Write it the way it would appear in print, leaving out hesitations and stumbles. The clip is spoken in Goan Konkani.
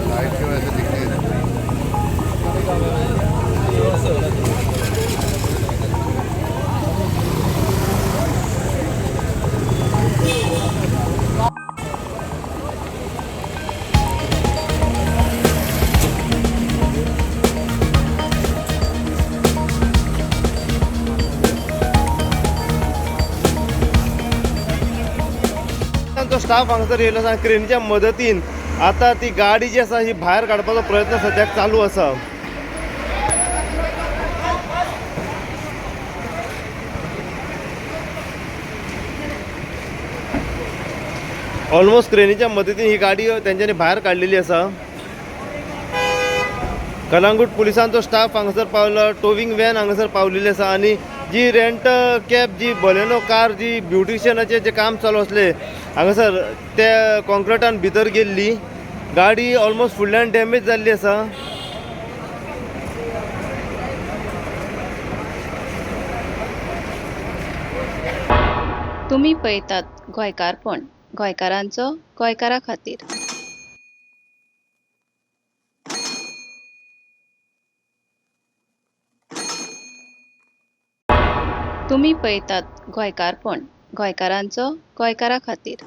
लाइट की वजह से दिख नहीं रहा। तो स्टाफ हांगासर येयलो आसा क्रेनीच्या मदतीन आता ती गाडी जी आसा ही भायर काडपाचो प्रयत्न सद्याक चालू आसा। ऑलमोस्ट क्रेनीच्या मदतीन ही गाडी तेंच्यांनी भायर काडलेली आसा। कलांगूट पुलिसांचो स्टाफ हांगासर पावलो, टोविंग व्हॅन हांगासर पावलेली आसा आनी जी रेंट कॅब जी बोलेनो कार जी ब्युटिशियनाचें जें काम चालू आसलें हांगासर ते कॉन्क्रिटान भितर गेल्ली गाडी ऑलमोस्ट फुडल्यान डॅमेज जाल्ली आसा। तुमी पळयतात गोंयकारपण, गोंयकारांचो गोंयकारा खातीर। तुमी पळयतात गोंयकारपण, गोंयकारांचो गोंयकारा खातीर।